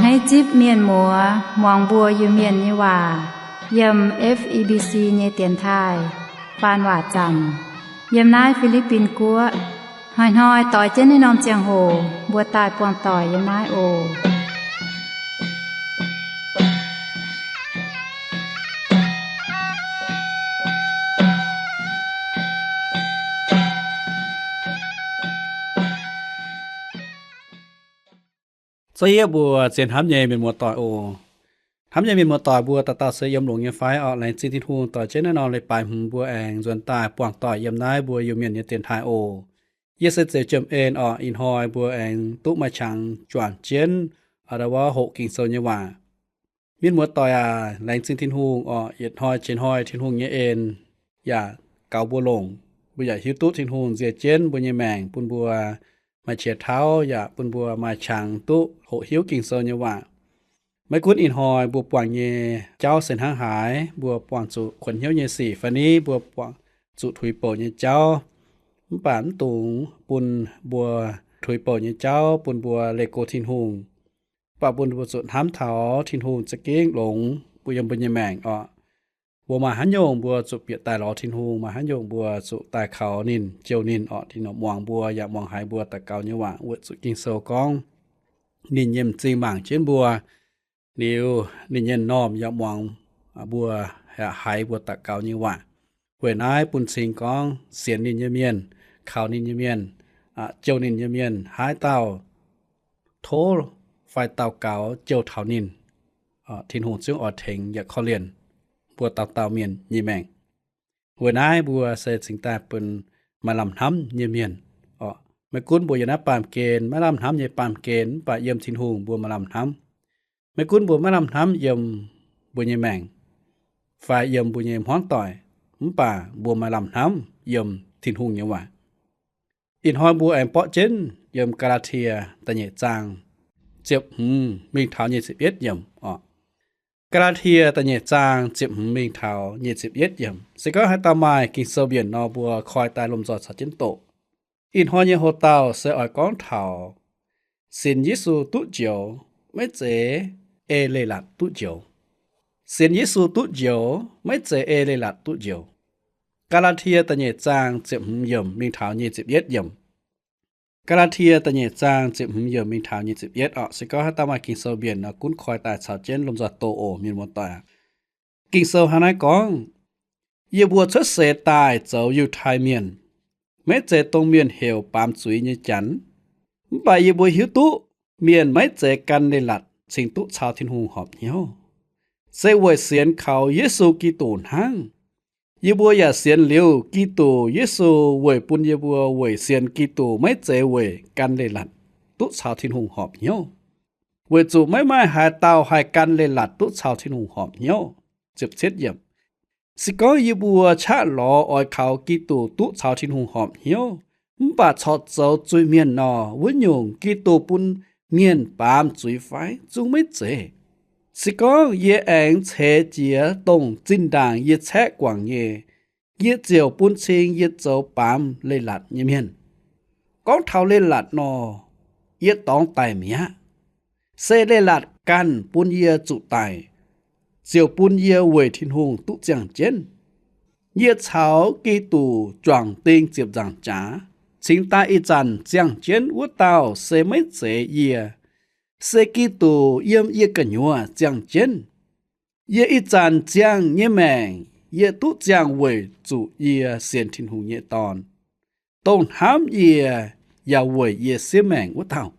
Naaiv zipv mienh muoz muangx mbuo Iu-Mienh nyei waac yiem F E B C nyei dienx taaih faan waac zanc yiem naaiv Fi^li^bin Guoqv. Hnoi-hnoi doix jienv naaiv norm ziangh hoc mbuo daaih buangh doic yiem naaiv oc. Zorqv yie mbuo zien hnamv nyei mienh muoz-doic oc. Hnamv nyei mienh muoz-doic mbuo dauh dauh se yiem longx nyei fai orqc? Laengz zingh Tin-Hungh doix jienv naaiv norm leiz-baaix hmz mbuo aengx nzuonx daaih buangh doic yiem naaiv mbuo Iu-Mienh nyei dienx taaih oc. Yie se Zeuz Jiem En orqc. Ih hnoi mbuo aengx duqv maaih qangx juangc jienv a'ndau wuov hoqc Ging-Sou nyei waac. Mienh muoz-doic aac, laengz zingh Tin-Hungh orqc. Yietc hnoi jiex hnoi Tin-Hungh nyei en yaac gaux mbuo longc, mbuo yaac hiuv duqv Tin-Hungh nzie jienv mbuo nyei maengc bun mbuo maaih qiex tauv yaac bun mbuo maaih qangx duqv hoqc hiuv Ging-Sou nyei waac. Maiv gunv ih hnoi mbuo buangh nyei jauv se hnangv haaix, mbuo buangh zuqc kuonx hnyouv nyei sic fai ni mbuo buangh zuqc tuix bouc nyei jauv, mv baac mv dungx bun mbuo tuix bouc nyei jauv bun mbuo leih go Tin-Hungh, mv baac bun mbuo zuqc hnamv taux Tin-Hungh za'gengh longx mbuo yiem mbuo nyei maengc orqc. Mbuo maaih haaix nyungc mbuo zuqc bieqc daaih lorz Tin-Hungh, maaih haaix nyungc mbuo zuqc daaih kaux ninh, jouh ninh orqc. Tin-Hungh muangx mbuo yaac muangx haiz mbuo daux gaux nyei waac weic zuqc Ging-Sou gorngv ninh nyei m'zing mangc jienv mbuo, liuz ninh nyei m'normh yaac muangx mbuo, yaac haiz mbuo daux gaux nyei waac. Weic naaiv bun cing gorngv sienx ninh nyei mienh, kaux ninh nyei mienh, jouh ninh nyei mienh, haaix dauh tov fai daux gaux jouh taux ninh, Tin-Hungh zungv oix tengx yaac korv-lienh mbuo dauh dauh mienh nyei maengc. Weic naaiv mbuo se cingx daaih bun maaih lamh hnamv nyei mienh orqc. Maiv gunv mbuo yiem naaiv baamh gen maiv lamh hnamv nyei baamh gen, mv baac yiem Tin-Hungh mbuo maaih lamh hnamv. Maiv gunv mbuo maiv lamh hnamv yiem mbuo nyei maengc fai yiem mbuo nyei hmuangv doic, mv baac mbuo maaih lamh hnamv yiem Tin-Hungh nyei waac. Ih hnoi mbuo aengx borqv jienv yiem Gaa^laa^tie da'nyeic zaang ziepc hmz mingh taux nyic ziepc yietv yiemc orqc. Gaa^laa^tie da'nyeic zaang ziepc hmz mingh taux nyic ziepc yietv yiemc. Se gorngv haaix dauh maaih Ging-Sou mbienc nor, mbuo koi daaih lomh nzoih caux jienv doqc. Ih hnoi nyei houx-dauh se oix gorngv taux sienx Yesu duqv njoux, maiv zeiz ei leiz-latc duqv njoux. Sienx Yesu duqv njoux, maiv zeiz ei leiz-latc duqv njoux. Gaa^laa^tie da'nyeic zaang ziepc hmz yiemc mingh taux nyic ziepc yietv yiemc. Gaa^laa^tie da'nyeic zaang ziepc hmz yiemc mingh taux nyic ziepc yietv orqc. Se gorngv haaix dauh maaih Ging-Sou mbienc nor, gunv koi daaih caux jienv lomh nzoih doqc oc, mienh muoz-doic. Ging-Sou hnangv naaiv gorngv, Yie mbuo cuotv seix daaih zoux Yiutai Mienh, maiv zeiz dongh mienh heuc baamz zuiz nyei janx. Mv baac yie mbuo hiuv duqv mienh maiv zeiz gan leiz-latc cingx duqv caux Tin-Hungh horpc hnyouv, se weic sienx kaux Yesu Giduc hnangv. Yie mbuo yaac sienx liuz Giduc Yesu weic bun yie mbuo weic sienx Giduc, maiv zeiz weic gan leiz-latc duqv caux Tin-Hungh horpc hnyouv, weic zuqc maiv maaih haaix dauh haih gan leiz-latc duqv caux Tin-Hungh horpc hnyouv. Se gorngv yie mbuo qaqv lorz oix kaux Giduc duqv caux Tin-Hungh horpc hnyouv, mv baac corc zoux zuiz-mienh nor, wuov nyungc Giduc bun mienh baamz zuiz fai? Zungv maiv zeiz. Se gorngv yie aengx ceix jiez dongh zinh ndaangc yie caeqv guangc nyei, yie ziouc bun cing yie zoux baamz leiz-latc nyei mienh. Gorngv taux leiz-latc nor, yie dorngx daic mi'aqv. Se leiz-latc ganh bun yie zuqc daic, ziouc bun yie weic Tin-Hungh duqv ziangh jienv. Yie caux Giduc juangc ding ziepc nzaangc jaax, cingx daaih ih zanc ziangh jienv wuov dauh se maiv zeiz yie, se Giduc yiem yie gu'nyuoz ziangh jienv. Yie ih zanc ziangh nyei maengc, yie duqv ziangh weic zuqc yie sienx Tin-Hungh nyei Dorn, dongh hnamv yie yaac weic yie siev maengc wuov dauh.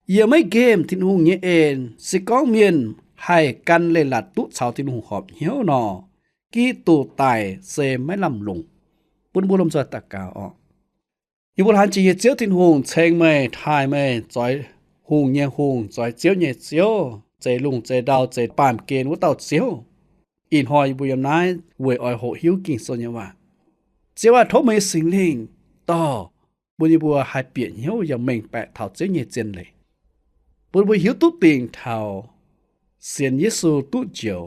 Yie maiv nqemh Tin-Hungh nyei en. Se gorngv mienh haih gan leiz-latc duqv caux Tin-Hungh horpc hnyouv nor, Giduc daic se maiv lamh longc. Bun mbuo lomh nzoih daux gaux orqc. Yie mbuo laanh jiex nyei Ziouv Tin-Hungh, ceng meih, taaih meih, zoix hungh nyei Hungh, zoix ziouv nyei Ziouv, zeix lungh zeix ndau zeix baamh gen wuov dauh Ziouv. Ih hnoi yie mbuo yiem naaiv weic oix hoqc hiuv Ging-Sou nyei waac. Ziouv aac, tov meih Singx Lingh dorh bun yie mbuo haih bieqc hnyouv yaac mengh baeqc taux Ziouv nyei zien leiz, bun mbuo hiuv duqv dingc taux sienx Yesu duqv njoux,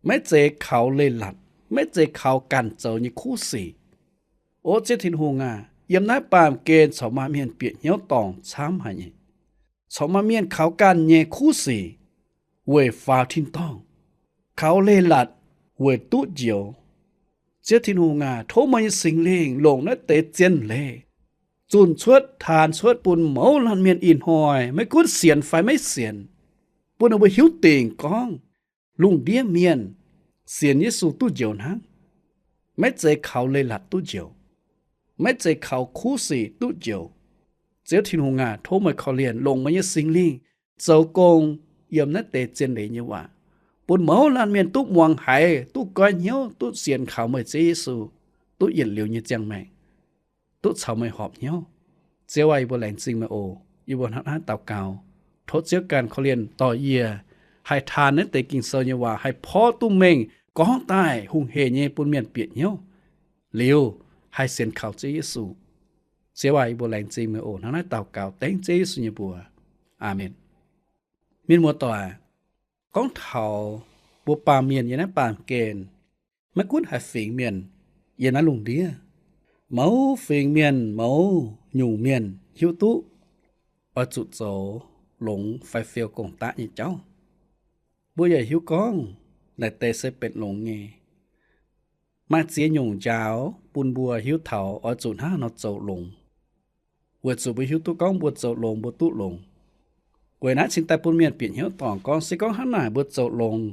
maiv zeiz kaux leiz-latc, maiv zeiz kaux ganh zoux nyei kuv sic. O Ziouv Tin-Hungh aac, yiem naaiv baamh gen corc maaih mienh bieqc hnyouv dorngc camv haic nyei. corc maaih mienh kaux ganh nyei kuv sic weic faaux tin-dorngh, kaux leiz-latc weic duqv njoux. Ziouv Tin-Hungh aac, tov meih nyei Singx Lingh longc naaiv deix zien leiz zunh cuotv, taanx cuotv bun mouz laanh mienh ih hnoi, maiv gunv sienx fai maiv sienx, bun ninh mbuo hiuv dingc gorngv lungh ndiev mienh sienx Yesu duqv njoux hnangv, maiv zeiz kaux leiz-latc duqv njoux, maiv zeiz kaux kuv sic duqv njoux. Ziouv Tin-Hungh aac, tov meih korv-lienh longc meih nyei Singx Lingh zoux gong yiem naaiv deix zien leiz nyei waac, bun mouz laanh mienh duqv muangx haiz, duqv goiv hnyouv, duqv sienx kaux meih Ziouv Yesu, duqv yietc liuz nyei ziangh maengc, duqv caux meih horpc hnyouv. Ziouv aac, yie mbuo laengz zingh meih oc. Yie mbuo hnangv naaiv daux gaux, tov Ziouv ganh korv-lienh dorh yie haih taanx naaiv deix Ging-Sou nyei waac, haih porv duqv mengh gorngv daaih hungh heic nyei bun mienh bieqc hnyouv, liuz haih sienx kaux Ziouv Yesu. Ziouv aac, yie mbuo laengz zingh meih oc. Hnangv naaiv daux gaux dengv Ziouv Yesu nyei mbuox. Aamen. Mienh muoz-doic, gorngv taux mbuo baamh mienh yiem naaiv baamh gen, maiv gunv haaix fingx mienh yiem naaiv lungh ndiev, mouz fingx mienh, mouz nyungc mienh hiuv duqv oix zuqc zoux longx fai fiou gong-daqv nyei jauv. Mbuo yaac hiuv gorngv naaic deix se benx longx nyei. Maaih ziex nyungc njaaux bun mbuo hiuv taux oix zuqc hnangv haaix nor zoux longx, weic zuqc mbuo hiuv duqv gorngv mbuo zoux longx mbuo duqv longx. Weic naaiv cingx daaih bun mienh bieqc hnyouv dorngc gorngv, se gorngv hnangv naaic mbuo zoux longx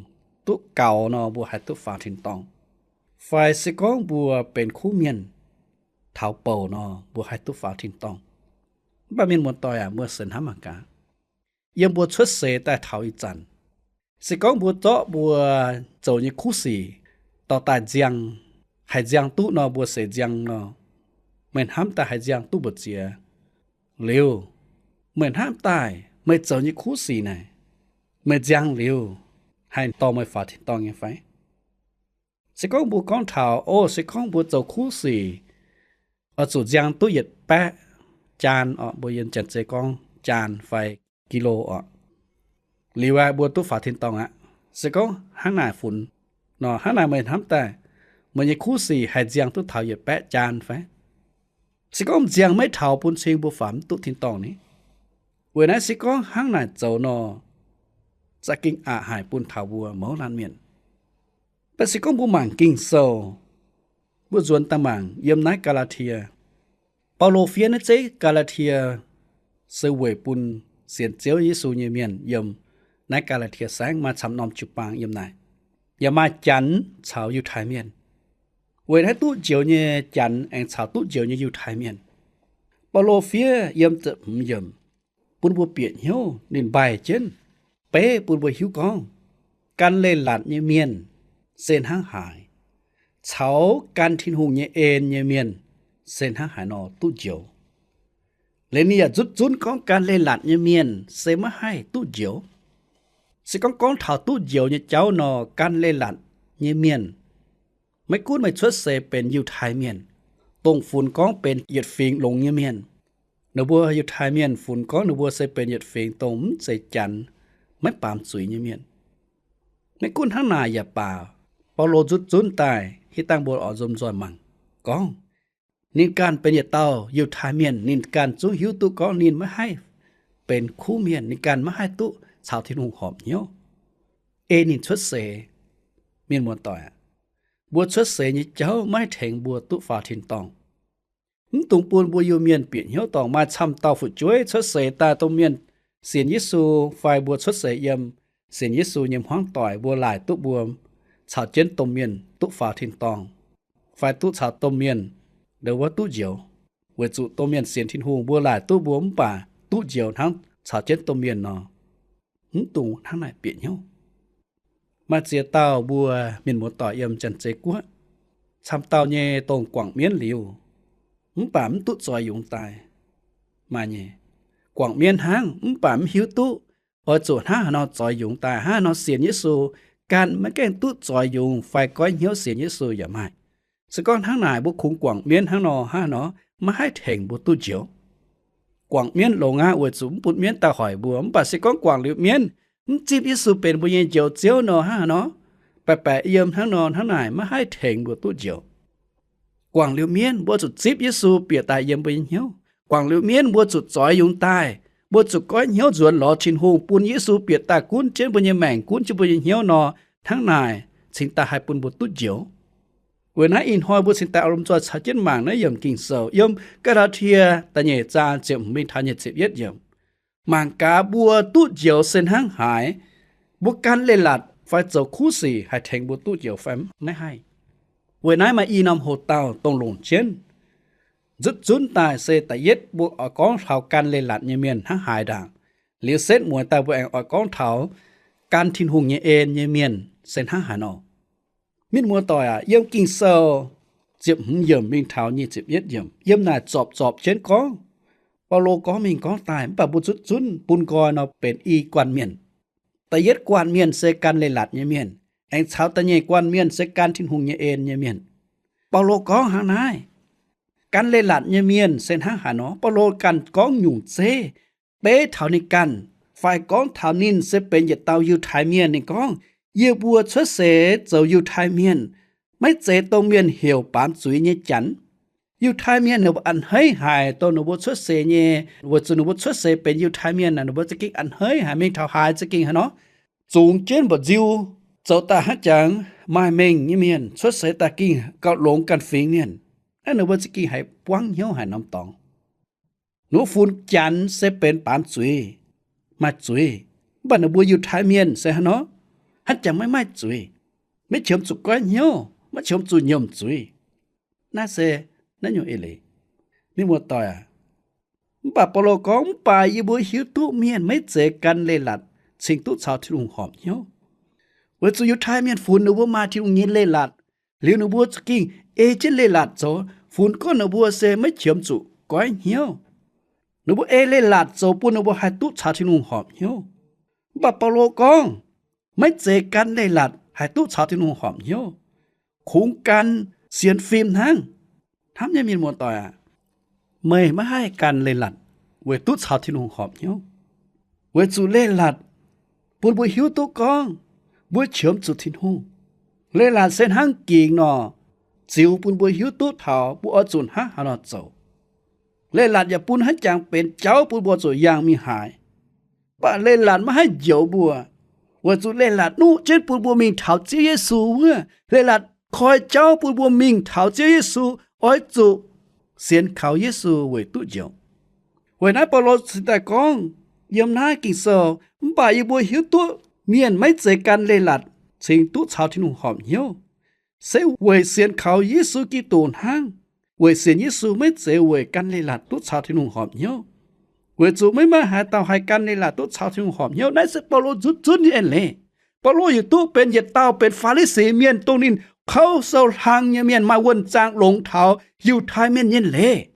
duqv gaux nor, mbuo haih duqv faaux tin-dorngh. Fai se gorngv mbuo benx kuv mienh, taux bouc nor, mbuo haih duqv faaux tin-dorngh. Mv baac mienh muoz-doic aac, mbuo se hnamv mangc gaax, yiem mbuo cuotv seix daaih taux ih zanc, se gorngv mbuo zorqv mbuo zoux nyei kuv sic dorh daaih nziang, haih nziang duqv nor, mbuo seix nziang nor, meih hnamv daaih haih nziang duqv mbu'ziex? Liuz, meih hnamv daaih meih zoux nyei kuv sic naaic, meih nziang liuz haih dorh meih faaux tin-dorngh nyei fai? Se gorngv mbuo gorngv taux, o, se gorngv mbuo zoux kuv sic oix zuqc nziang duqv yietc baeqv jaan oc, mbuo yiem Janx-Zei gorngv jaan fai kilo oc, liuz aqv, mbuo duqv faaux tin-dorngh aqv. Se gorngv hnangv naaic funx nor, hnangv naaic meih hnamv daaih meih nyei kuv sic haih nziang duqv taux yietc baeqv jaan fai? Se gorngv nziang maiv taux bun cing mbuo faaux mv duqv tin-dorngh ni. Weic naaiv se gorngv hnangv naaic zoux nor, za'gengh aqc haic bun taux mbuo mouz laanh mienh. Mv baac se gorngv mbuo mangc Ging-Sou, mbuo nzuonx daaih mangc yiem naaiv Gaa^laa^tie, Baulo fiev naaiv zeiv Gaa^laa^tie se weic bun sienx Ziouv Yesu nyei mienh yiem naaiv Gaa^laa^tie Saengv maaih camv norm jiu-baang yiem naaic, yaac maaih Janx caux Yiutai Mienh. Weic naaiv duqv njoux nyei Janx aengx caux duqv njoux nyei Yiutai Mienh, Baulo fiev yiem ziepc hmz yiemc bun mbuo bieqc hnyouv, ninh mbaih jienv beiv bun mbuo hiuv gorngv gan leiz-latc nyei mienh se hnangv haaix, caux gan Tin-Hungh nyei en nyei mienh se hnangv haaix nor duqv njoux. Liuz ninh yaac nzutv zunv gorngv gan leiz-latc nyei mienh se maiv haih duqv njoux. Se gorngv gorngv taux duqv njoux nyei jauv nor, gan leiz-latc nyei mienh, maiv gunv meih cuotv seix benx Yiutai Mienh, dongh funx gorngv benx yietc fingx longx nyei mienh, ninh mbuo Yiutai Mienh funx gorngv ninh mbuo se benx yietc fingx dongh mv zeiz Janx, maiv baamz zuiz nyei mienh. Maiv gunv hnangv naaic yaac baac, Baulo nzutv zunv daaih, hitv dangh mbuo oix nzomv nzoih mangc gorngv, ninh ganh benx yietc dauh Yiutai Mienh, ninh ganh zungv hiuv duqv gorngv ninh maiv haih benx kuv mienh, ninh ganh maiv haih duqv caux Tin-Hungh horpc hnyouv, ei ninh cuotv seix. Mienh muoz-doic aac, mbuo cuotv seix nyei jauv maiv haih tengx mbuo duqv faaux tin-dorngh. Mv dungx bun mbuo Iu-Mienh bieqc hnyouv dorngc. Maaih camv dauh fu'jueiv cuotv seix daaih, domh mienh sienx Yesu, fai mbuo cuotv seix yiem sienx Yesu nyei hmuangv doic, mbuo laaic duqv mbuo caux jienv domh mienh duqv faaux tin-dorngh, fai duqv caux domh mienh ndau wuov duqv njoux. Weic zuqc domh mienh sienx Tin-Hungh, mbuo laaic duqv mbuo mv baac duqv njoux hnangv caux jienv domh mienh nor. Mv dungx hnangv naaic bieqc hnyouv. Maaih ziex dauh mbuo mienh muoz-doic yiem Janx-Zei Guoqv, camv dauh nyei dongh guangc mienv liuz, mv baac mv duqv zoix yungz daaih. Maaih nyei, guangc mienv hnangv, mv baac mv hiuv duqv oix zuqc hnangv haaix nor zoix yungz daaih, hnangv haaix nor sienx Yesu, ganh maiv gaengh duqv zoix yungz fai goiv hnyouv sienx Yesu yaac maaih. Se gorngv hnangv naaic, mbuo kungx guangc mienv hnangv nor, hnangv haaix nor maiv haih tengx mbuo duqv njoux. Guangc mienv longx aqv, weic zuqc mv bun mienv daaih hoic mbuo. Mv baac se gorngv guangc liuz mienv, mv zipv Yesu benx mbuo nyei Njoux Ziouv nor, hnangv haaix nor baeqc baeqc yiem hnangv nor, hnangv naaic maiv haih tengx mbuo duqv njoux. Guangc liuz mienv, mbuo zuqc zipv Yesu bieqc daaih yiem mbuo nyei hnyouv. Guangc liuz mienv, mbuo zuqc zoix yungz daaih, mbuo zuqc goiv hnyouv nzuonx lorz Tin-Hungh, bun Yesu bieqc daaih gunv jienv mbuo nyei maengc, gunv jienv mbuo nyei hnyouv nor, hnangv naaic cingx daaih haih bun mbuo duqv njoux. Weic naaiv ih hnoi mbuo cingx daaih oix lomh nzoih caux jienv mangc naaiv yiemc Ging-Sou yiem Gaa^laa^tie da'nyeic zaang ziepc hmz mingh taux nyic ziepc yietv yiemc. Mangc gaax mbuo duqv njoux se hnangv haaix, mbuo gan leiz-latc fai zoux kuv sic haih tengx mbuo duqv njoux fai maiv haih. Weic naaiv maaih i norm hoc-dauh dongh longc jienv nzutv zunv daaih se da'yietv mbuo oix gorngv taux gan leiz-latc nyei mienh hnangv haaix ndaangc. Liuz setv mueiz daaih mbuo aengx oix gorngv taux gan Tin-Hungh nyei en nyei mienh se hnangv haaix nor. Mienh muoz-doic aac, yiem Ging-Sou ziepc hmz yiemc mingh taux nyic ziepc yietv yiemc, yiem naaic zorpc zorpc jienv gorngv, Baulo gorngv mingh gorngv daaih, mv baac mbuo nzutv zunv bun nqoi nor benx i guanh mienh. Da'yietv guanh mienh se gan leiz-latc nyei mienh, aengx caux da'nyeic guanh mienh se gan Tin-Hungh nyei en nyei mienh. Baulo gorngv hnangv naaiv, gan leiz-latc nyei mienh se hnangv haaix nor? Baulo ganh gorngv nyungc zeiv, beiv taux ninh ganh, fai gorngv taux ninh se benx yietc dauh Yiutai Mienh. Ninh gorngv, yie mbuo cuotv seix zoux Yiutai Mienh, maiv zeiz dongh mienh heuc baamz zuiz nyei janx. Yiutai Mienh ninh mbuo a'hneiv haic dongh ninh mbuo cuotv seix nyei, weic zuqc ninh mbuo cuotv seix benx Yiutai Mienh naaic, ninh mbuo za'gengh a'hneiv haic, mingh taux haaix za'gengh haaix nor, zungx jienv mba'nziu, zoux daaih hnangv jangx maaih mengh nyei mienh, cuotv seix daaih gengh gauh longx ganh fingx mienh. Naaiv ninh mbuo za'gengh haiz buangv hnyouv haic norm dorngx. Ninh mbuo funx janx se benx baamz zuiz, maaih zuiz. Mv baac ninh mbuo Yiutai Mienh se hnangv nor, hnangv jangx maiv maaih zuiz, maiv qiemx zuqc goiv hnyouv, maiv qiemx zuqc nyiemc zuiz. Naaiv se naaiv nyungc eix leiz. Mienh muoz-doic aac, mv baac Baulo gorngv, mv baac yie mbuo hiuv duqv mienh maiv zeiz gan leiz-latc cingx duqv caux Tin-Hungh horpc hnyouv, weic zuqc Yiutai Mienh funx ninh mbuo maaih Tin-Hungh nyei leiz-latc, liuz ninh mbuo za'gengh ei jienv leiz-latc zoux, funx gorngv ninh mbuo se maiv qiemx zuqc goiv hnyouv. Ninh mbuo ei leiz-latc zoux bun ninh mbuo haih duqv caux Tin-Hungh horpc hnyouv. Mv baac Baulo gorngv, maiv zeiz gan leiz-latc haih duqv caux Tin-Hungh horpc hnyouv, kungx gan sienx fim hnangv. Hnamv nyei mienh muoz-doic aac, meih maiv haih gan leiz-latc weic duqv caux Tin-Hungh horpc hnyouv, weic zuqc leiz-latc bun mbuo hiuv duqv gorngv mbuo qiemx zuqc Tin-Hungh. Leiz-latc se hnangv gingx nor, ziux bun mbuo hiuv duqv taux mbuo oix zuqc hnangv haaix nor zoux. Leiz-latc yaac bun hnangv jangx benx jauv bun mbuo zuqc yangh mingh haaix. Mv baac leiz-latc maiv haih njoux mbuo, weic zuqc leiz-latc nuqv jienv bun mbuo mingh taux Ziouv Yesu wuov. Leiz-latc koi jauv bun mbuo mingh taux Ziouv Yesu, oix zuqc sienx kaux Yesu weic duqv njoux. Weic naaiv Baulo cingx daaih gorngv yiem naaiv Ging-Sou, mv baac yie mbuo hiuv duqv mienh maiv zeiz gan leiz-latc cingx duqv caux Tin-Hungh horpc hnyouv, se weic sienx kaux Yesu Giduc hnangv. Weic sienx Yesu maiv zeiz weic gan leiz-latc duqv caux Tin-Hungh horpc hnyouv, weic zuqc maiv maaih haaix dauh haih gan leiz-latc duqv caux Tin-Hungh horpc hnyouv. Naaiv se Baulo nzutv zunv nyei eix leiz. Baulo yietc duqv benx yietc dauh benx Faa^li^si Mienh, dongh ninh kouv sou hlang nyei mienh, maaih wuonh zaang longx taux Yiutai Mienh nyei leiz.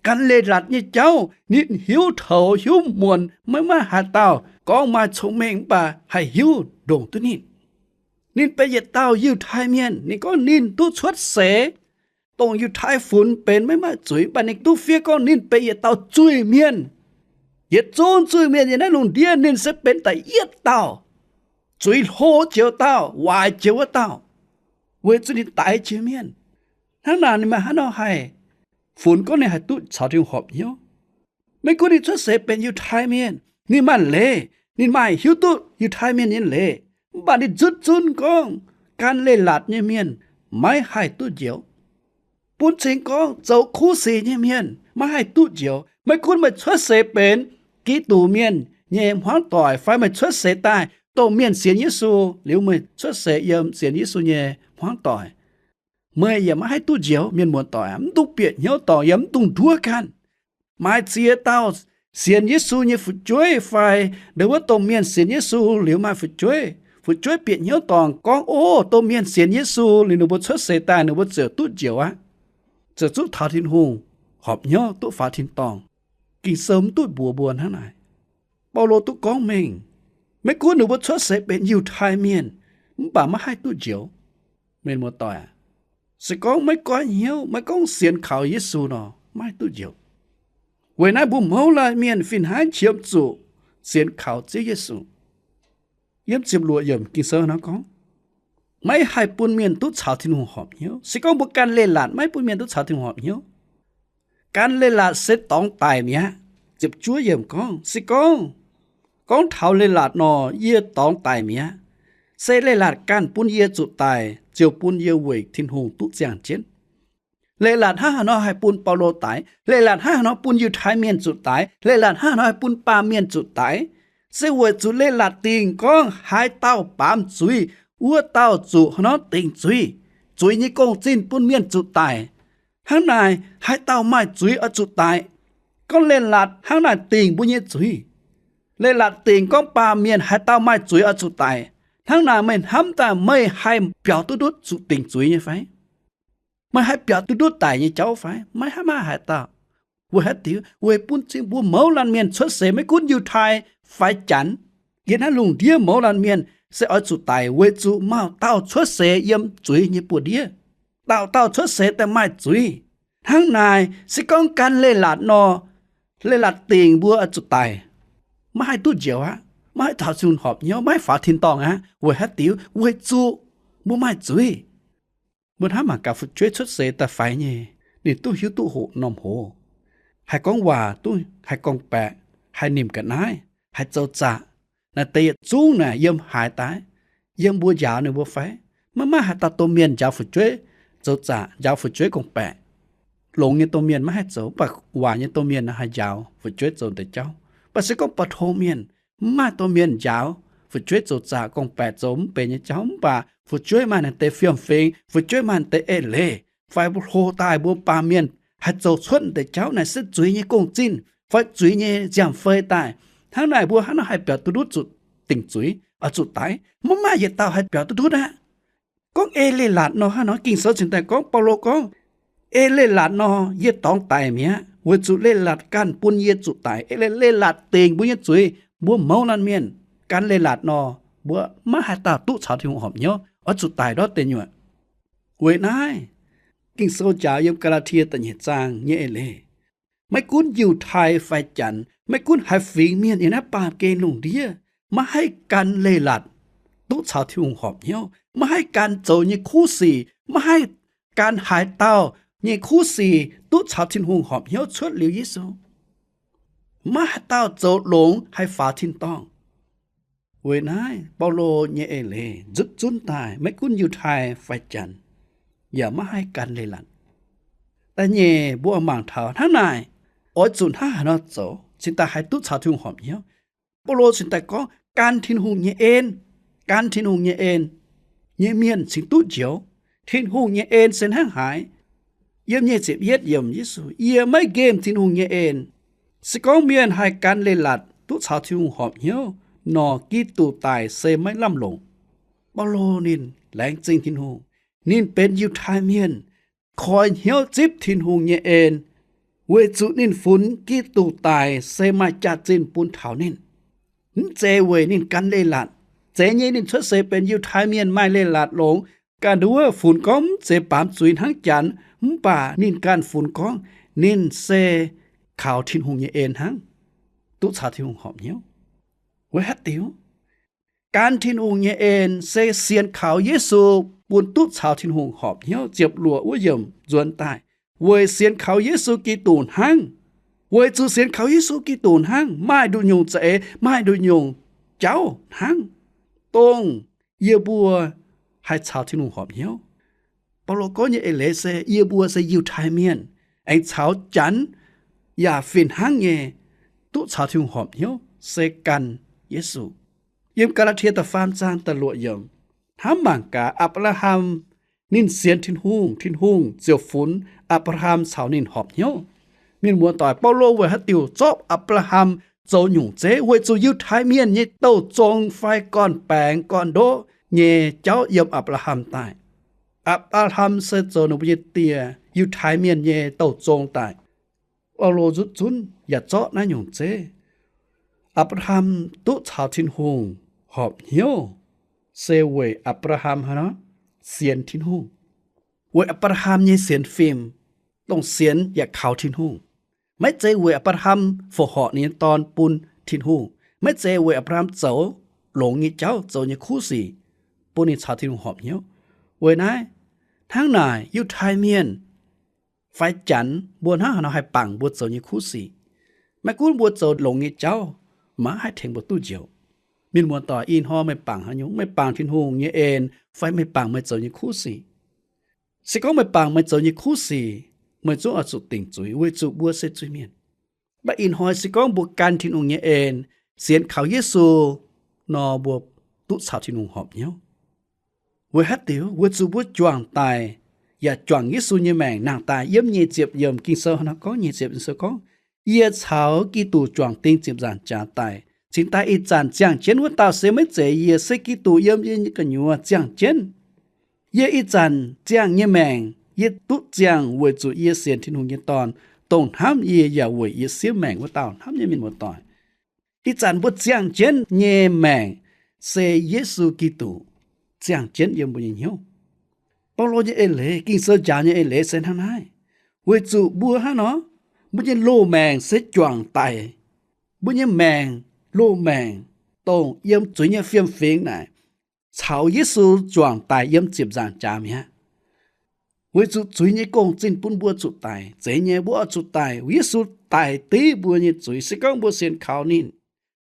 Gan leiz-latc nyei jauv ninh hiuv toux hiuv muonc, maiv maaih haaix dauh gorngv maaih cong-mengh mv baac haih hiuv ndongc duqv ninh. Ninh benx yietc dauh Yiutai Mienh, ninh gorngv ninh duqv cuotv seix, dongh Yiutai funx benx maiv maaih zuiz, mv baac ninh duqv fiev gorngv ninh benx yietc dauh zuiz-mienh. Yietc zungv zuiz-mienh yiem naaiv lungh ndiev ninh se benx da'yietv dauh zuiz hlo jiex dauh, waaic jiex wuov dauh, weic zuqc ninh daix jiex mienh. Hnangv naaic ninh maaih haaix nor haih funx gorngv ninh haih duqv caux Tin-Hungh horpc hnyouv? Maiv gunv ninh cuotv seix benx Yiutai Mienh, ninh maaih leiz, ninh maaih hiuv duqv Yiutai Mienh nyei leiz, mv baac ninh nzutv zunv gorngv gan leiz-latc nyei mienh maiv haih duqv njoux. Bun cing gorngv zoux kuv sic nyei mienh maiv haih duqv njoux. Maiv gunv meih cuotv seix benx Giduc Mienh nyei hmuangv doic fai meih cuotv seix daaih dongh mienh sienx Yesu, liuz meih cuotv seix yiem sienx Yesu nyei hmuangv doic, meih yaac maiv haih duqv njoux. Mienh muoz-doic, mv dungx bieqc hnyouv dorngc yaac mv dungx nduov ganh. Maaih ziex dauh sienx Yesu nyei fu'jueiv fai ndo wuov dongh mienh sienx Yesu liuz maaih fu'jueiv, fu'jueiv bieqc hnyouv dorngc gorngv, O, dongh mienh sienx Yesu liuz ninh mbuo cuotv seix daaih ninh mbuo ziouc duqv njoux aqv, ziouc zuqv taux Tin-Hungh horpc hnyouv duqv faaux tin-dorngh. Ging-Sou mv duqv mbuox mbuo hnangv naaic. Baulo duqv gorngv mengh, maiv gunv ninh mbuo cuotv seix benx Yiutai Mienh, mv baac maiv haih duqv njoux. Mienh muoz-doic, se gorngv maiv goiv hnyouv, maiv gorngv sienx kaux Yesu nor, maiv haih duqv njoux. Weic naaiv mbuo mouz laai mienh fih hnangv qiemx zuqc sienx kaux Ziouv Yesu. Yiem ziepc luoqc yiemc Ging-Sou nor gorngv, maiv haih bun mienh duqv caux Tin-Hungh horpc hnyouv. Se gorngv mbuo gan leiz-latc maiv bun mienh duqv caux Tin-Hungh horpc hnyouv, gan leiz-latc se dorngx daic mi'aqv. ziepc juov yiemc gorngv, se gorngv, gorngv taux leiz-latc nor, yie dorngx daic mi'aqv. Se leiz-latc ganh bun yie zuqc daic, ziouc bun yie weic Tin-Hungh duqv ziangh jienv. Leiz-latc hnangv haaix nor haih bun Baulo daic? Leiz-latc hnangv haaix nor bun Yiutai Mienh zuqc daaix? Leiz-latc hnangv haaix nor haih bun baamh mienh zuqc daic? Se weic zuqc leiz-latc dingc gorngv haaix dauh baamz zuiz, wuov dauh zuqc haaix nor dingc zuiz, zuiz nyei gong-zinh bun mienh zuqc daic. Hnangv naaic, haaix dauh maaih zuiz oix zuqc daic. Gorngv leiz-latc hnangv naaic dingc mbuo nyei zuiz. Leiz-latc dingc gorngv baamh mienh haaix dauh maaih zuiz oix zuqc daic. Hnangv naaic meih hnamv daaih meih haih biaux duqv ndutv zuqc dingc zuiz nyei fai? Meih haih biaux duqv ndutv daic nyei jauv fai? Maiv haih, maiv maaih haaix dauh. Weic haaix diuc? Weic bun cing mbuo mouz laanh mienh cuotv seix, maiv gunv Yiutai fai Janx, yiem naaiv lungh ndiev mouz laanh mienh se oix zuqc daic weic zuqc maaih dauh cuotv seix yiem zuiz nyei buoz-ndiev. Dauh dauh cuotv seix daaih maaih zuiz. Hnangv naaic, se gorngv gan leiz-latc nor, leiz-latc dingc mbuo oix zuqc daic, maiv haih duqv njoux aqv, maiv haih caux Tin-Hungh horpc hnyouv, maiv haih faaux tin-dorngh aqv. Weic haaix diuc? Weic zuqc mbuo maaih zuiz. Mbuo hnamv mangc gaax fu'jueiv cuotv seix daaih faix nyei, ninh duqv hiuv duqv hoqc norm hoz, haih gorngv waac, duqv haih gorngv-baeqc, haih nimc ga'naaiv, haih zoux zaqc. Naaiv deix yietc zungv naaic yiem haaix daaih? Yiem mbuo njaaux ninh mbuo fai? Maiv maaih haaix dauh domh mienh njaaux fu'jueiv zoux zaqc, njaaux fu'jueiv gorngv-baeqc. Longx nyei domh mienh maiv haih zoux, mv baac waaic nyei domh mienh haih njaaux fu'jueiv zoux deix jauv. Mv baac se gorngv baac tong mienh, mv maaih domh mienh njaaux fu'jueiv zoux zaqc, gorngv-baeqc, zoux mv benx nyei jauv. Mv baac fu'jueiv maaih naaiv deix fiem-fingx, fu'jueiv maaih naaiv deix eix-leiz, fai mbuo hlo daaih mbuo baamh mienh haih zoux cuotv deix jauv naaic se zuiz nyei gong-zinh fai zuiz nyei nziaamv-fei daaih. Hnangv naaic mbuo hnangv naaiv haih biaux duqv ndutv zuqc dingc zuiz, oix zuqc daic. Maiv maaih yietc dauh haih biaux duqv ndutv aqv. Gorngv ei leiz-latc nor, hnangv nor Ging-Sou cingx daaih gorngv, Baulo gorngv, ei leiz-latc nor, yie dorngx daic mi'aqv, weic zuqc leiz-latc ganh bun yie zuqc daic. Ei leiz-latc dingc mbuo nyei zuiz, mbuo mouz laanh mienh gan leiz-latc nor, mbuo maiv haaix dauh duqv caux Tin-Hungh horpc hnyouv, oix zuqc daic ndortv deic nyuoqc. Weic naaiv, Ging-Sou njaaux yiem Gaa^laa^tie da'nyeic zaang nyei eix-leiz, maiv gunv Yiutai fai Janx, maiv gunv haaix fingx mienh yiem naaiv baamh gen lungh ndiev, maiv haih gan leiz-latc duqv caux Tin-Hungh horpc hnyouv, maiv haih gan zoux nyei kuv sic, maiv haih gan haaix dauh nyei kuv sic duqv caux Tin-Hungh horpc hnyouv cuotv liuz Yesu. Maiv maaih haaix dauh zoux longx haih faaux tin-dorngh. Weic naaiv Baulo nyei eix-leiz nzutv zunv daaih maiv gunv Yiutai fai Janx, yaac maiv haih gan leiz-latc. Da'nyeic mbuo mangc taux hnangv naaic, oix zuqc hnangv haaix nor zoux cingx daaih haih duqv caux Tin-Hungh horpc hnyouv? Baulo cingx daaih gorngv gan Tin-Hungh nyei en, gan Tin-Hungh nyei en nyei mienh cingx duqv njoux. Tin-Hungh nyei en se hnangv haaix? Yiem nyic ziepc yietv yiemc Yesu, yie maiv nqemh Tin-Hungh nyei en. Se gorngv mienh haih gan leiz-latc duqv caux Tin-Hungh horpc hnyouv nor, Giduc daic se maiv lamh longc. Baulo ninh laengz zingh Tin-Hungh, ninh benx Yiutai Mienh, koi hnyouv zipv Tin-Hungh nyei en, weic zuqc ninh funx Giduc daic se maaih jaax-zinh bun taux ninh. Mv zeiz weic ninh gan leiz-latc. Zeiz nyei ninh cuotv seix benx Yiutai Mienh maaih leiz-latc longx, ganh nduov funx gorngv mv zeiz baamz zuiz hnangv Janx, mv baac ninh ganh funx gorngv ninh se kaux Tin-Hungh nyei en hnangv duqv caux Tin-Hungh horpc hnyouv. Weic haaix diuc? Gan Tin-Hungh nyei en se sienx kaux Yesu bun duqv caux Tin-Hungh horpc hnyouv. Ziepc luoqc wuov yiemc nzuonx daaih, weic sienx kaux Yesu Giduc hnangv. Weic zuqc sienx kaux Yesu Giduc hnangv, maaih nduqc nyungc za'eix, maaih nduqc nyungc jauv hnangv, dongh yie mbuo haih caux Tin-Hungh horpc hnyouv. Baulo gorngv nyei eix-leiz se yie mbuo se Yiutai Mienh aengx caux Janx yaac fih hnangv nyei duqv caux Tin-Hungh horpc hnyouv se gan Yesu. Yiem Gaa^laa^tie da'faam zaang da'luoqc yiemc, hnamv mangc gaax Apc^laa^ham ninh sienx Tin-Hungh, Tin-Hungh ziouc funx Apc^laa^ham caux ninh horpc hnyouv. Mienh muoz-doic, Baulo weic haaix diuc zorqv Apc^laa^ham zoux nyungc zeiv? Weic zuqc Yiutai Mienh nyei douh zong fai gorn-baengx gorn-ndoqv nyei jauv yiem Apc^laa^ham daaih. Apc^laa^ham se zoux ninh mbuo nyei die, Yiutai Mienh nyei douh zong daaih. Baulo nzutv zunv yaac zorqv naaiv nyungc zeiv. Apc^laa^ham duqv caux Tin-Hungh horpc hnyouv se weic Apc^laa^ham haaix nor? Sienx Tin-Hungh. Weic Apc^laa^ham nyei sienx fim, dongh sienx yaac kaux Tin-Hungh. Maiv zeiz weic Apc^laa^ham fongc horc ninh nyei dorn bun Tin-Hungh. Maiv zeiz weic Apc^laa^ham zoux longx nyei jauv, zoux nyei kuv sic bun ninh caux Tin-Hungh horpc hnyouv. Weic naaiv, hnangv naaic Yiutai Mienh fai Janx mbuo hnangv haaix nor haih bangc mbuo zoux nyei kuv sic? Maiv gunv mbuo zoux longx nyei jauv, maiv haih tengx mbuo duqv njoux. Mienh muoz-doic, ih hnoi meih bangc haaix nyungc? Meih bangc Tin-Hungh nyei en fai meih bangc meih zoux nyei kuv sic? Se gorngv meih bangc meih zoux nyei kuv sic, meih zungv oix zuqc dingc zuiz weic zuqc mbuo se zuiz-mienh. Mv baac ih hnoi se gorngv mbuo gan Tin-Hungh nyei en, sienx kaux Yesu nor, mbuo duqv caux Tin-Hungh horpc hnyouv. Weic haaix diuc? Weic zuqc mbuo juangc daic, yaac juangc Yesu nyei maengc nangh daaih. Yiem nyic ziepc yiemc Ging-Sou nor gorngv, nyic ziepc Ging-Sou gorngv, yie caux Giduc juangc ding ziepc nzaangc jaax daic, cingx daaih ih zanc ziangh jienv wuov dauh se maiv zeiz yie, se Giduc yiem yie nyei gu'nyuoz ziangh jienv. Yie ih zanc ziangh nyei maengc, yie duqv ziangh weic zuqc yie sienx Tin-Hungh nyei Dorn, dongh hnamv yie yaac weic yie siev maengc wuov dauh hnamv nyei. Mienh muoz-doic, ih zanc mbuo ziangh jienv nyei maengc se Yesu Giduc ziangh jienv yiem mbuo nyei hnyouv. Baulo nyei eix leiz, Ging-Sou njaaux nyei eix leiz se hnangv naaiv. Weic zuqc mbuo hnangv nor, mbuo nyei loz-maengc se juangc daic. Mbuo nyei maengc, loz-maengc, dongh yiem zuiz nyei fiem-fingx naaic, caux Yesu juangc daic yiem ziepc nzaangc jaax mi'aqv. Weic zuqc zuiz nyei gong-zinh bun mbuo zuqc daic. Zeiz nyei, mbuo oix zuqc daic. Yesu daic div mbuo nyei zuiz. Se gorngv mbuo sienx kaux ninh,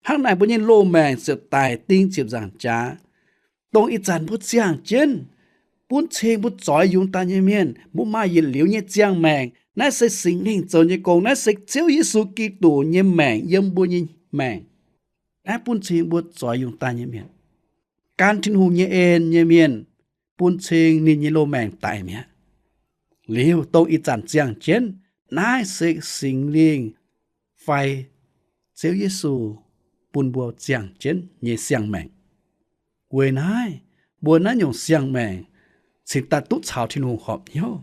hnangv naaic mbuo nyei loz-maengc ziouc daic ding ziepc nzaangc jaax. Dongh ih zanc mbuo ziangh jienv, bun cing mbuo zoix yungz daaih nyei mienh, mbuo maaih yietc liuz nyei ziangh maengc. Naaiv se Singx Lingh zoux nyei gong. Naaiv se Ziouv Yesu Giduc nyei maengc yiem mbuo nyei maengc. Naaiv bun cing mbuo zoix yungz daaih nyei mienh. Gan Tin-Hungh nyei en nyei mienh, bun cing ninh nyei loz-maengc daic mi'aqv. Liuz dongh ih zanc ziangh jienv, naaiv se Singx Lingh fai Ziouv Yesu bun mbuo ziangh jienv nyei siang-maengc. Weic naaiv, mbuo naaiv nyungc siang-maengc cingx daaih duqv caux Tin-Hungh horpc hnyouv.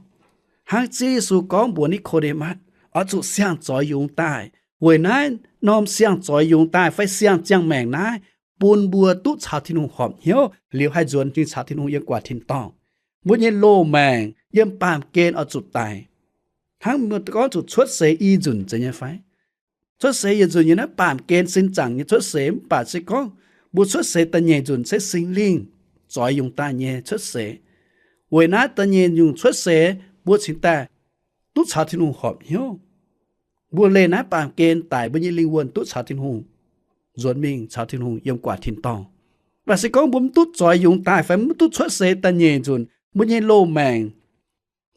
Hnangv Ziouv Yesu gorngv mbuox Ni^ko^nde^matv, oix zuqc siang-zoix yungz daaih. Weic naaiv norm siang-zoix yungz daaih fai siang-ziangh maengc naaiv, bun mbuo duqv caux Tin-Hungh horpc hnyouv, liuz haih nzuonx mingh caux Tin-Hungh yiem guaax tin-dorngh. Mbuo nyei loz-maengc yiem baamh gen oix zuqc daic. Hnangv mbuo gorngv zuqc cuotv seix i nzunc zeiz nyei fai? Cuotv seix yietc nzunc yiem naaiv baamh gen sin zaangc nyei cuotv seix, mv baac se gorngv mbuo cuotv seix da'nyeic nzunc se Singx Lingh zoix yungz daaih nyei cuotv seix. Weic naaiv da'nyeic nyungc cuotv seix mbuo cingx daaih duqv caux Tin-Hungh horpc hnyouv. Mbuo leih naaiv baamh gen daic, mbuo nyei lingh wuonh duqv caux Tin-Hungh nzuonx mingh caux Tin-Hungh yiem guaax tin-dorngh. Mv baac se gorngv mbuo mv duqv zoix yungz daaih fai mv duqv cuotv seix da'nyeic nzunc, mbuo nyei loz-maengc,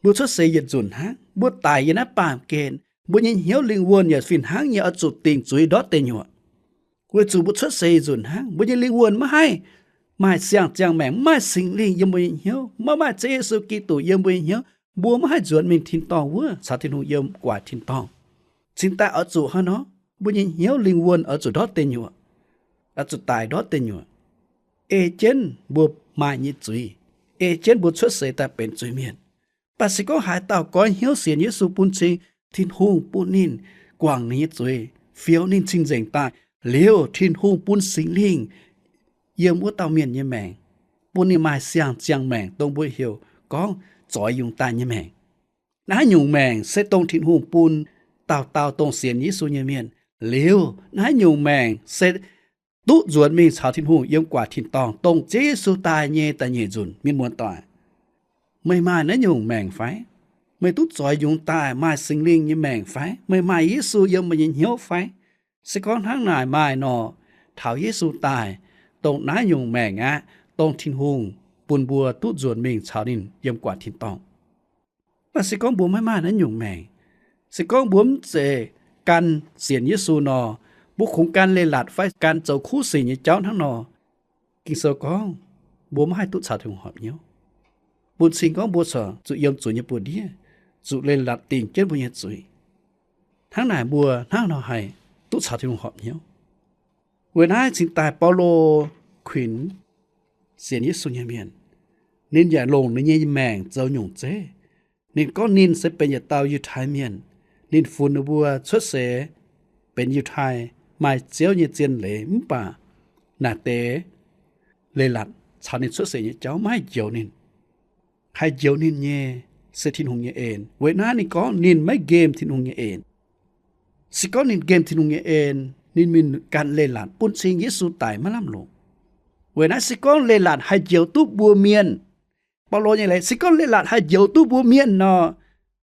mbuo cuotv seix yietc nzunc hnangv, mbuo daic yiem naaiv baamh gen, mbuo nyei hnyouv lingh wuonh yaac fih hnangv nyei oix zuqc dingc zuiz ndortv deic nyuoqc. Weic zuqc mbuo cuotv seix yietc nzunc hnangv, mbuo nyei lingh wuonh maiv haih maaih siang-ziangh maengc, maiv maaih Singx Lingh yiem mbuo nyei hnyouv, maiv maaih Ziouv Yesu Giduc yiem mbuo nyei hnyouv, mbuo maiv haih nzuonx mingh tin-dorngh wuov caux Tin-Hungh yiem guaax tin-dorngh. Cingx daaih oix zuqc hnangv nor, mbuo nyei hnyouv lingh wuonh oix zuqc ndortv deic nyuoqc, oix zuqc daic ndortv deic nyuoqc, ei jienv mbuo maaih nyei zuiz, ei jienv mbuo cuotv seix daaih benx zuiz-mienh. Mv baac se gorngv haaix dauh goiv hnyouv sienx Yesu bun cing, Tin-Hungh bun ninh guangc ninh nyei zuiz, fioux ninh cing-nzengc daaih, liuz Tin-Hungh bun Singx Lingh yiem wuov dauh mienh nyei maengc, bun ninh maaih siang-ziangh maengc, dongh mbuo heuc gorngv zoix yungz daaih nyei maengc. Naaiv nyungc maengc se dongh Tin-Hungh bun dauh dauh dongh sienx Yesu nyei mienh. Liuz naaiv nyungc maengc se duqv nzuonx mingh caux Tin-Hungh yiem guaax tin-dorngh, dongh Ziouv Yesu daaih nyei da'nyeic nzunc. Mienh muoz-doic, meih maaih naaiv nyungc maengc fai? Meih duqv zoix yungz daaih maaih Singx Lingh nyei maengc fai? Meih maaih Yesu yiem meih nyei hnyouv fai? Se gorngv hnangv naaic maaih nor, taux Yesu daaih, dongh naaiv nyungc maengc aqv, dongh Tin-Hungh bun mbuo duqv nzuonx mingh caux ninh yiem guaax tin-dorngh. Mv baac se gorngv mbuo maiv maaih naaiv nyungc maengc, se gorngv mbuo mv zeiz gan sienx Yesu nor, mbuo kungx gan leiz-latc fai gan zoux kuv sic nyei jauv hnangv nor, Ging-Sou gorngv mbuo maiv haih duqv caux Tin-Hungh horpc hnyouv. Bun cing gorngv mbuo corc zuqc yiem zuiz nyei buoz-ndiev, zuqc leiz-latc dingc jienv mbuo nyei zuiz. Hnangv naaic mbuo hnangv nor haih duqv caux Tin-Hungh horpc hnyouv. Weic naaiv cingx daaih Baulo kuinx sienx Yesu nyei mienh, ninh yaac longc ninh nyei maengc zoux nyungc zeiv. Ninh gorngv ninh se benx yietc dauh Yiutai Mienh. Ninh funx ninh mbuo cuotv seix benx Yiutai, maaih Ziouv nyei zien leiz, mv baac naaic deix leiz-latc caux ninh cuotv seix nyei jauv maiv haih njoux ninh. Haih njoux ninh nyei se Tin-Hungh nyei en. Weic naaiv ninh gorngv ninh maiv nqemh Tin-Hungh nyei en. Se gorngv ninh nqemh Tin-Hungh nyei en, ninh mingh ganh leiz-latc bun cing Yesu daic maiv lamh longc. Weic naaiv se gorngv leiz-latc haih njoux duqv mbuo mienh, Baulo nyei leiz, se gorngv leiz-latc haih njoux duqv mbuo mienh nor,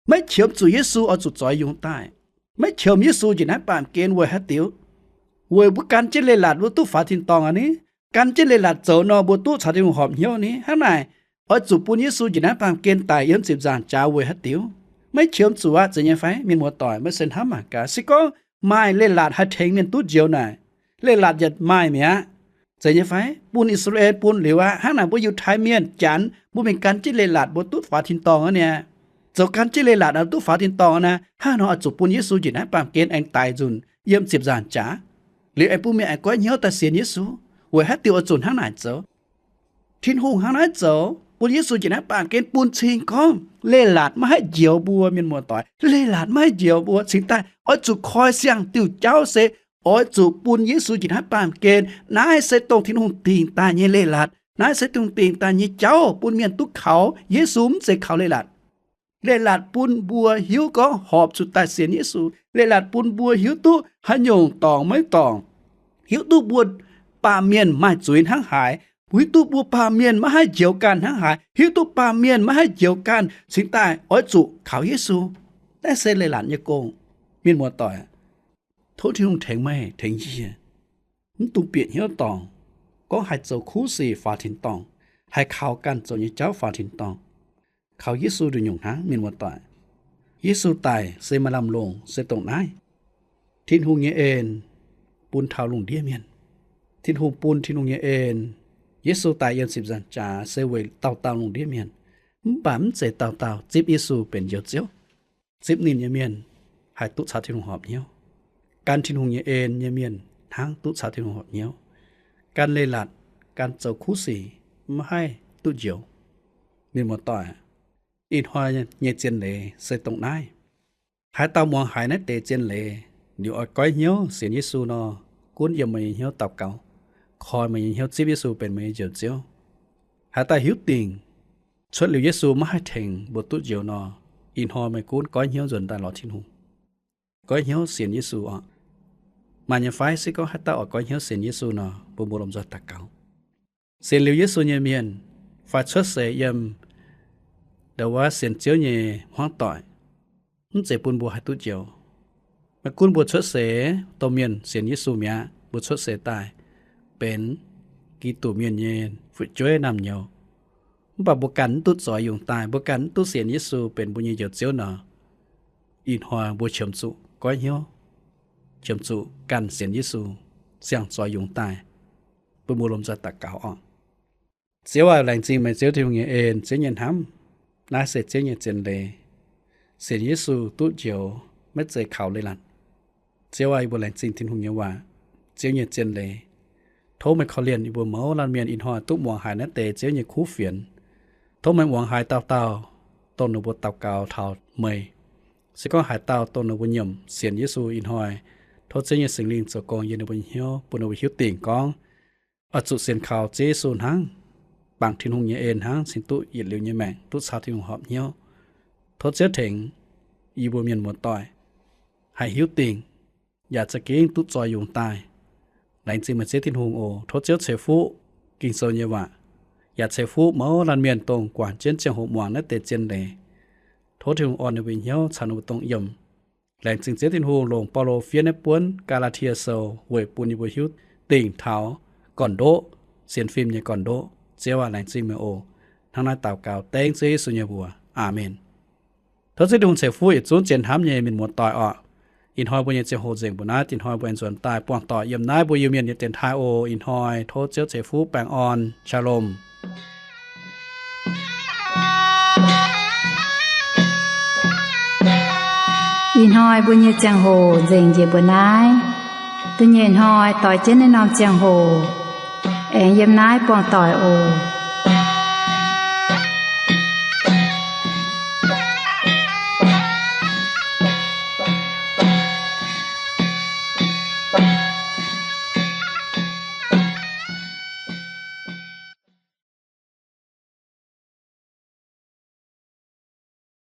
maiv qiemx zuqc Yesu oix zuqc zoix yungz daaih. Maiv qiemx Yesu njiec naaiv baamh gen weic haaix diuc? Weic mbuo gan jienv leiz-latc mbuo duqv faaux tin-dorngh aqv ni. Gan jienv leiz-latc zoux nor mbuo duqv caux Tin-Hungh horpc hnyouv ni. Hnangv naaic, oix zuqc bun Yesu njiec naaiv baamh gen daic yiem ziepc nzaangc jaax weic haaix diuc? Maiv qiemx zuqc aqv, zeiz nyei fai? Mienh muoz-doic, maiv se hnamv mangc gaax. Se gorngv maaih leiz-latc haih tengx mienh duqv njoux naaic, leiz-latc yaac maaih mi'aqv, zeiz nyei fai? Bun I^saa^laa^en bun liuz aqv. Hnangv naaic mbuo Yiutai Mienh, Janx, mbuo mingh gan jienv leiz-latc mbuo duqv faaux tin-dorngh aqv niaa. Zoux gan jienv leiz-latc duqv faaux tin-dorngh aqv naaic, hnangv nor oix zuqc bun Yesu njiec naaiv baamh gen aengx daic nzunc yiem ziepc nzaangc jaax, liuz aengx bun mienh aengx goiv hnyouv daaih sienx Yesu. Weic haaix diuc oix zuqc hnangv naaic zoux? Tin-Hungh hnangv naaiv zoux, bun Yesu njiec naaiv baamh gen bun cing gorngv leiz-latc maiv haih njoux mbuo, mienh muoz-doic. Leiz-latc maiv haih njoux mbuo, cingx daaih oix zuqc koi siang-diuh jauv se oix zuqc bun Yesu njiec naaiv baamh gen. Naaiv se dongh Tin-Hungh dingc daaih nyei leiz-latc. Naaiv se Tin-Hungh dingc daaih nyei jauv bun mienh duqv kaux Yesu, mv zeiz kaux leiz-latc. Leiz-latc bun mbuo hiuv gorngv horpc zuqc daaih sienx Yesu. Leiz-latc bun mbuo hiuv duqv haaix nyungc dorngc maiv dorngc, hiuv duqv mbuo baamh mienh maaih zuiz hnangv haaix, hiuv duqv mbuo baamh mienh maiv haih njoux ganh hnangv haaix, hiuv duqv baamh mienh maiv haih njoux ganh cingx daaih oix zuqc kaux Yesu. Naaiv se leiz-latc nyei gong. Mienh muoz-doic, tov Tin-Hungh tengx meih tengx yie, mv dungx bieqc hnyouv dorngc gorngv haih zoux kuv sic faaux tin-dorngh, haih kaux ganh zoux nyei jauv faaux tin-dorngh. Kaux Yesu nduqc nyungc hnangv, mienh muoz-doic. Yesu daic se maaih lamh longc se dongh naaiv. Tin-Hungh nyei en bun taux lungh ndiev mienh. Tin-Hungh bun Tin-Hungh nyei en. Yesu daic yiem ziepc nzaangc jaax se weic dauh dauh lungh ndiev mienh, mv baac mv zeiz dauh dauh zipv Yesu benx Njoux Ziouv. Zipv ninh nyei mienh haih duqv caux Tin-Hungh horpc hnyouv. Gan Tin-Hungh nyei en nyei mienh hnangv duqv caux Tin-Hungh horpc hnyouv. Gan leiz-latc, gan zoux kuv sic mv haih duqv njoux. Mienh muoz-doic, ih hnoi nyei zien leiz se dongh naaiv. Haaix dauh muangx haiz naaiv deix zien leiz liuz oix goiv hnyouv sienx Yesu nor, gunv yiem meih nyei hnyouv daux gaux, koi meih nyei hnyouv zipv Yesu benx meih nyei Njoux Ziouv. Haaix dauh hiuv dingc cuotv liuz Yesu maiv haih tengx mbuo duqv njoux nor, ih hnoi meih gunv goiv hnyouv nzuonx daaih lorz Tin-Hungh, goiv hnyouv sienx Yesu oc. Maaih nyei fai? Se gorngv haaix dauh oix goiv hnyouv sienx Yesu nor, mbuo mbuo lomh nzoih daux gaux. Sienx liuz Yesu nyei mienh fai cuotv seix yiem ndau wuov sienx Ziouv nyei hmuangv doic, mv zeiz bun mbuo haih duqv njoux. Maiv gunv mbuo cuotv seix domh mienh sienx Yesu mi'aqv, mbuo cuotv seix daaih benx Giduc Mienh nyei fu'jueiv naamh nyouz, mv baac mbuo ganh mv duqv zoix yungz daaih, mbuo ganh mv duqv sienx Yesu benx mbuo nyei Njoux Ziouv nor, ih hnoi mbuo qiemx zuqc goiv hnyouv, qiemx zuqc ganh sienx Yesu, siang-zoix yungz daaih, bun mbuo lomh nzoih daux gaux oc. Ziouv aac, laengz zingh meih Ziouv Tin-Hungh nyei en, Ziouv nyei hnamv. Naaiv se Ziouv nyei zien leiz. Sienx Yesu duqv njoux, maiv zeiz kaux leiz-latc. Ziouv aac, yie mbuo laengz zingh Tin-Hungh nyei waac, Ziouv nyei zien leiz. Tov meih korv-lienh yie mbuo mouz laanh mienh ih hnoi duqv muangx haiz naaiv deix Ziouv nyei kuv fienx. Tov meih muangx haiz dauh dauh dongh ninh mbuo daux gaux taux meih. Se gorngv haaix dauh dongh ninh mbuo nyiemc sienx Yesu ih hnoi, tov Ziouv nyei Singx Lingh zoux gong yiem ninh mbuo nyei hnyouv, bun ninh mbuo hiuv dingc gorngv oix zuqc sienx kaux Ziouv Yesu hnangv, bangc Tin-Hungh nyei en hnangv cingx duqv yietc liuz nyei maengc duqv caux Tin-Hungh horpc hnyouv. Tov Ziouv tengx yie mbuo mienh muoz-doic haih hiuv dingc, yaac za'gengh duqv zoih yungz daaih. Laengz zingh meih Ziouv Tin-Hungh oc. Tov Ziouv ceix fuqv Ging-Sou nyei waac, yaac ceix fuqv mouz laanh mienh dongh guangc jienv ziangh hoc muangx naaiv deix zien leiz. Tov Tin-Hungh orn ninh mbuo hnyouv caux ninh mbuo dongh yiem. Laengz zingh Ziouv Tin-Hungh longc Baulo fiev naaiv buonv Gaa^laa^tie Sou weic bun yie mbuo hiuv dingc taux gorn-ndoqv, sienx fim nyei gorn-ndoqv. Ziouv aac, laengz zingh meih oc. Hnangv naaiv daux gaux dengv Ziouv Yesu nyei mbuox. Aamen. Tov Ziouv Tin-Hungh ceix fuqv yietc zungv zien hnamv nyei mienh muoz-doic oc. Ih hnoi mbuo nyei ziangh hoc nzengc mbuo naaiv. Ih hnoi mbuo aengx nzuonx daaih buangh doic yiem naaiv mbuo Iu-Mienh nyei dienx taaih oc. Ih hnoi tov Ziouv ceix fuqv baengh orn. Shalom. Ih hnoi mbuo nyei ziangh hoc nzengc njiec mbuo naaiv. Da'nyeic hnoi doix jienv naaiv norm ziangh hoc aengx yiem naaiv buangh doic oc.